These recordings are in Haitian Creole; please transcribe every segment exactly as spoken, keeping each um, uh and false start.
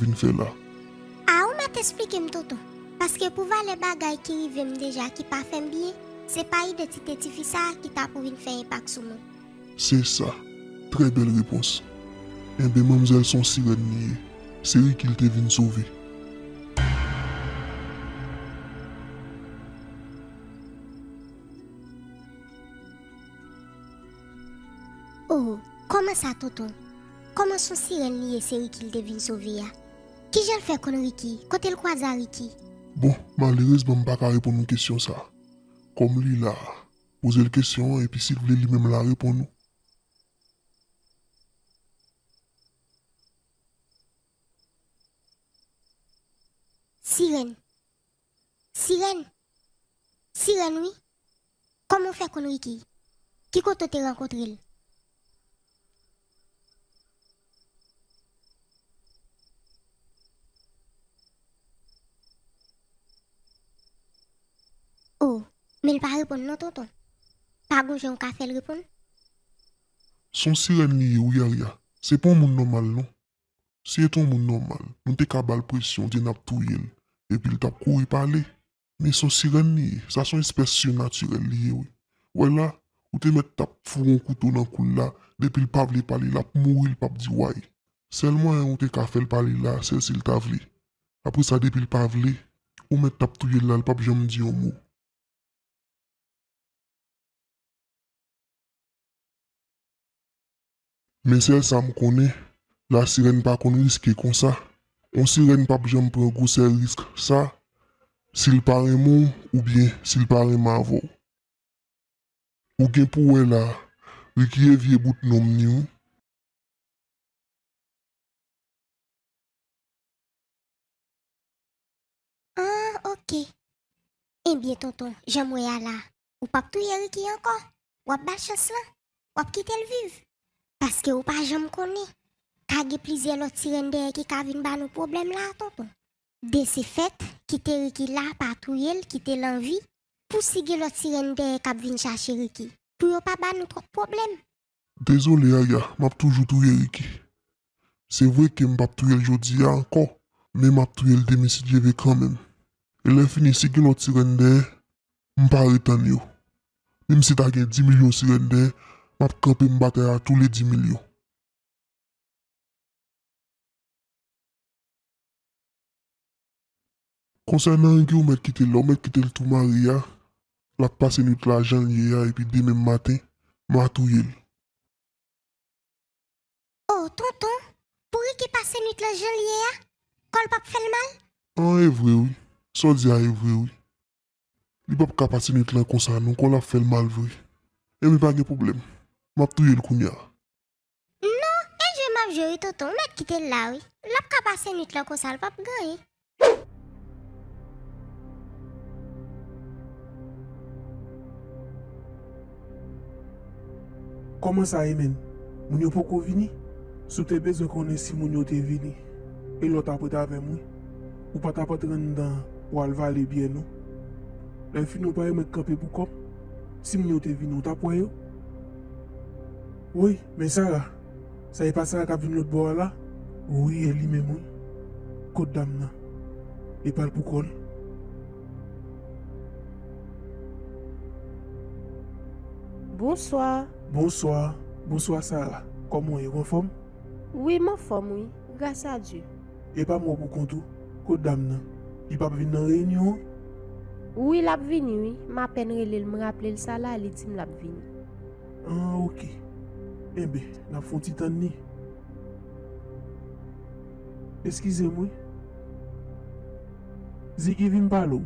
vin fè la. A, ou mèt esplike m, tonton. Paske pou valè bagay ki rive m deja ki pa fè m byen, se pa idantite tifi sa a ki ta pou vin fè enpak sou mwen. Se sa. Trè bèl repons. Enben, manmzèl se yon sirèn li ye. Se Ricky l te vin sove. Oh, kòman sa, tonton? Kòman se yon sirèn li ye, se Ricky l te vin sove a? Kijan l fè konn Ricky? Kote l kwaze a Ricky? Bon, malerezman, m pa ka reponn ou kesyon sa a. Kòm li la a, poze l kesyon an, epi si l vle, li menm l a reponn ou. Sirèn. Sirèn. Sirèn, wi. Kòman w fè konn Ricky? Ki kote w te rankontre l? Oh, men l pa reponn non, tonton. Pa gon jan w ka fè l reponn? Se yon sirèn li ye, wi, Yaya. Se pa yon moun nòmal, non. Si se te yon moun nòmal, nou te ka ba l presyon, di n ap touye l, epi l t ap kouri pale. Men se yon sirèn li ye, sa se yon espès sinatirèl li ye, wi. Wè la, ou te mèt t ap foure yon kouto nan kou l la, depi l pa vle pale, l ap mouri, l p ap di way. Sèl mwayen ou te ka fè l pale la, se si l ta vle. Apre sa, depi l pa vle, ou mèt t ap touye l la, l p ap janm di yon mo. Men sèl sa m konnen, lasirèn pa konn riske konsa. Yon sirèn p ap janm pran gwosè risk sa, si l pa renmen w oubyen si l pa renmen avè w. Ou gen pou wè la, Ricky e vye bout nonm ni wi. Ah, oke. Ebyen, tonton, jan m wè a la, ou p ap touye Ricky ankò. W ap ba l chans lan. W ap kite l viv. Paske ou pa janm konnen. Ka gen plizyè lòt sirèn dèyè ki ka vin ba nou pwoblèm la, tonton. De se fèt, kite Ricky la, pa touye l, kite l an vi, pou si gen lòt sirèn dèyè k ap vin chache Ricky, pou yo pa ba nou twòp pwoblèm. Dezole, Yaya, m ap toujou touye Ricky. Se vre ke m p ap touye l jodi a ankò, men m ap touye l demen si Dye vle kanmenm. E lè fini, si gen lòt sirèn dèyè, m pare tann yo. Menm si ta gen di milyon sirèn dèyè, m ap kanpe, m batay a tou le di milyon. Konsènan Ricky, ou mèt kite l la, ou mèt kite l tou mare a. L ap pase nwit la jan l ye a, epi demen maten, m a touye l. Oh, tonton, pou Ricky pase nwit la jan l ye a, kò l p ap fè l mal? An, e vre wi. Sa w di a e vre wi. Li p ap ka pase nwit lan konsa non, kò l ap fè l mal vre. Ebyen pa gen pwoblèm. M ap touye l kounye a. Non, e jwe m ap jwe wi tonton, ou mèt kite l la wi. L ap ka pase nwit lan konsa, l p ap gen anyen. Kòman sa ye menm? Moun yo poko vini? Si w te bezwen konnen si moun yo te vini, e lè w t ap ret avè m wi, ou pa t ap antre anndan pou w al vale byè non. Lè fini ou pa remèt kanpe pou kò m. Si moun yo te vini, ou t ap wè yo? Woy, men Sara, sa e pa Sara k ap vin lòt bò a la? Wi, e li menm wi. Kot dam nan? E pa l pou kò l? Bonswa. Bonswa. Bonswa Sara. Kòman w ye? Ou anfòm? Wi, m anfòm wi. Gras a Dye. Epa m wè w pou kont ou. Kot dam nan? Li p ap vin nan reyinyon an? Wi, l ap vini wi. M apèn rele l, m raple l sa la, li di m l ap vini. Ah, oke. Enben, n ap fè yon ti tann li. Eskize m wi. Ziggy, vin pale w.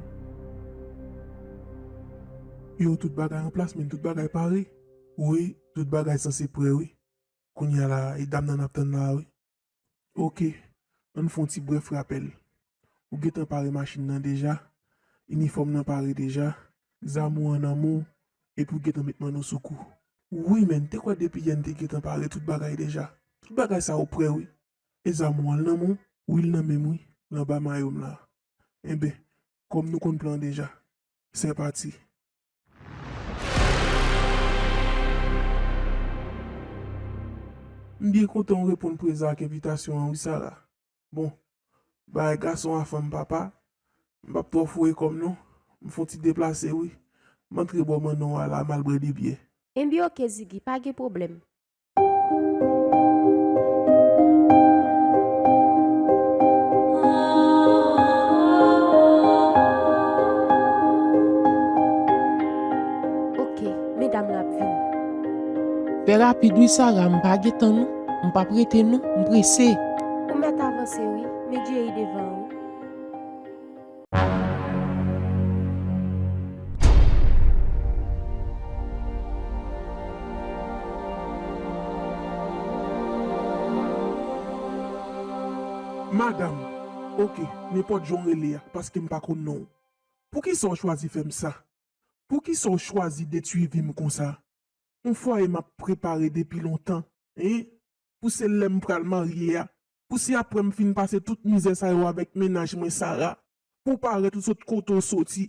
Yo, tout bagay an plas, men tout bagay pare. Wi, tout bagay sanse prè wi. Kounye a la, e dam nan n ap tann la a wi. Oke, ann fè yon ti brèf rapèl. Ou gentan pare machin nan deja, inifòm nan pare deja, zam ou an nan men w, epi w gentan met manno sou kou. Wi, men, te kwè depi yè n te gentan pare tout bagay deja. Tout bagay sa yo prè wi. E zam ou an, l nan men w? Wi, l nan men m wi, l anba mayo m la. Enben, kòm nou konn plan an deja, se pati. M byen kontan w reponn prezan ak envitasyon an wi, Sara. Bon, Bagay gason a fanm papa. M p ap twò foure kò m non. M fon ti deplase wi. M antre bò manno a la, m al bwè de byè. Enben oke Ziggy, pa gen pwoblèm. Oke, medam la ap vini. Fè rapid wi Sara, m pa gen tan non. M p ap rete non, m prese. Ou mèt avanse wi, men Jerry devan wi. Madanm, oke, nenpòt jan w rele a, paske m pa konn non w. Poukisa w chwazi fè m sa? Poukisa w chwazi detwi vi m konsa? Yon fwaye m ap prepare depi lontan, en? Pou se lè m pral marye a, pou se apre m fin pase tout mizè sa yo avèk mennaj mwen Sara, pou w parèt ou sot kote w soti,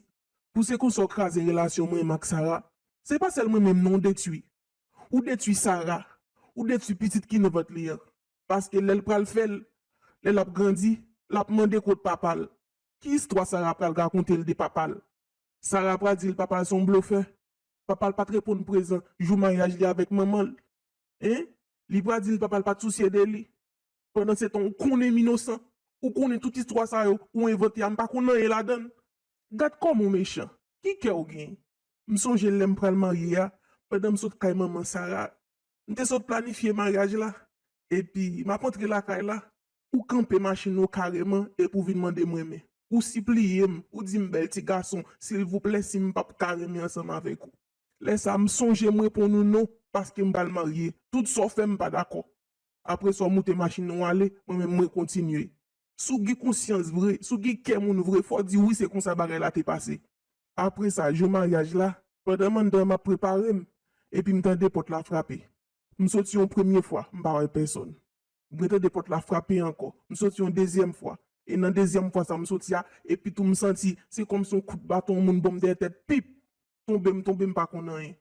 pou se konsa w kraze relasyon mwen menm ak Sara. Se pa sèl mwen menm non w detwi. Ou detwi Sara, ou detwi pitit ki nan vant li an. Paske lè l pral fè l, lè l ap grandi, l ap mande kot papa l. Ki istwa Sara pral rakonte l de papa l? Sara pral di l papa l se yon blofè. Papa l pa t reponn prezan jou maryaj li avèk manman l. En? Li pral di l papa l pa t sousye de li. Pandansetan, ou konnen m inosan. Ou konnen tout istwa sa yo, ou envante a, m pa konn anyen ladan l. Gad kòman w mechan. Ki kè w genyen? M sonje lè m pral marye a, pandan m sot kay manman Sara, m te sot planifye maryaj la. Epi, m ap antre lakay la, ou kanpe machin ou kareman epi w vin mande m renmen. Ou sipliye m, ou di m bèl ti gason, silvouplè si m p ap ka renmen ansanm avèk ou. Lè sa a, m sonje m reponn ou non, paske m pral marye. Tout sa w fè, m pa dakò. Apre sa, w moute machin ou ale, mwen menm mwen kontinye. Si w gen konsyans vre, si w gen kè moun vre, fò w di wi se konsa bagay la te pase. Apre sa, jou maryaj la, pandan m anndan an m ap prepare m, epi m tande pòt la frape. M soti yon premye fwa, m pa wè pèsòn. M retande pòt la frape ankò. M soti yon dezyèm fwa. E nan dezyèm fwa sa m soti a, epi tou m santi se kòmsi yon kout baton yon moun ban m dèyè tèt, pip! Tonbe m tonbe m pa konn anyen.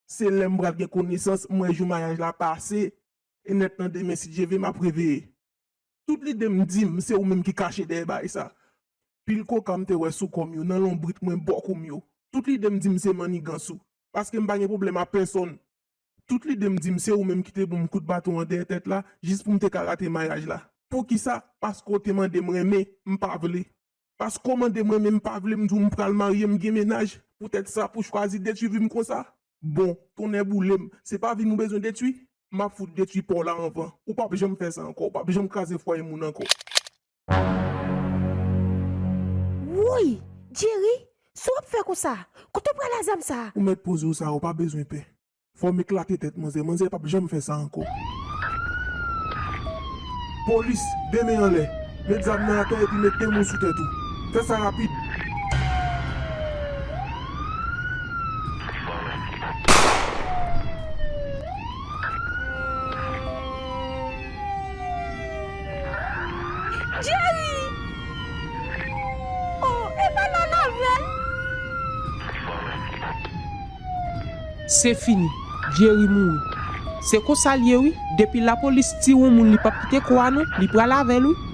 Se lè m pral gen konesans, m wè jou maryaj la pase, e nèt nan demen si Dye vle m ap reveye. Tout lide m di m se ou menm ki kache dèyè bagay sa. Pil koka m te wè sou kò m yo, nan lonbrit mwen, bò kou m yo. Tout lide m di m se mannigans ou, paske m pa gen pwoblèm a pèsòn. Tout lide m di m se ou menm ki te ban m kout baton an dèyè tèt la, jis pou m te ka rate maryaj la. Poukisa? Paske w te mande m renmen, m pa vle. Paske w mande m renmen, m pa vle, m di w m pral marye, m gen mennaj. Poutèt sa, pou w chwazi detwi vi m konsa? Bon, tonnè boule m, se pa vi m ou bezwen detwi? M ap fout detwi pa w la anvan. Ou p ap janm fè sa ankò, ou p ap janm kraze fwaye moun ankò. Woy! Jerry, sa w ap fè konsa? Kote w pran la zam sa a? Ou mèt poze w sa, ou pa bezwen pè. Fò m eklate tèt manzè, manzè p ap janm fè sa ankò. Polis, de men anlè, met zam nan atè epi met de moun sou tèt ou. Fè sa rapid. Jerry! Oh, e pa l al avè l? Se fini. Jerry mouri. Se konsa l ye wi. Depi lapolis tire yon moun li p ap kite kò a non, li pral avè l wi.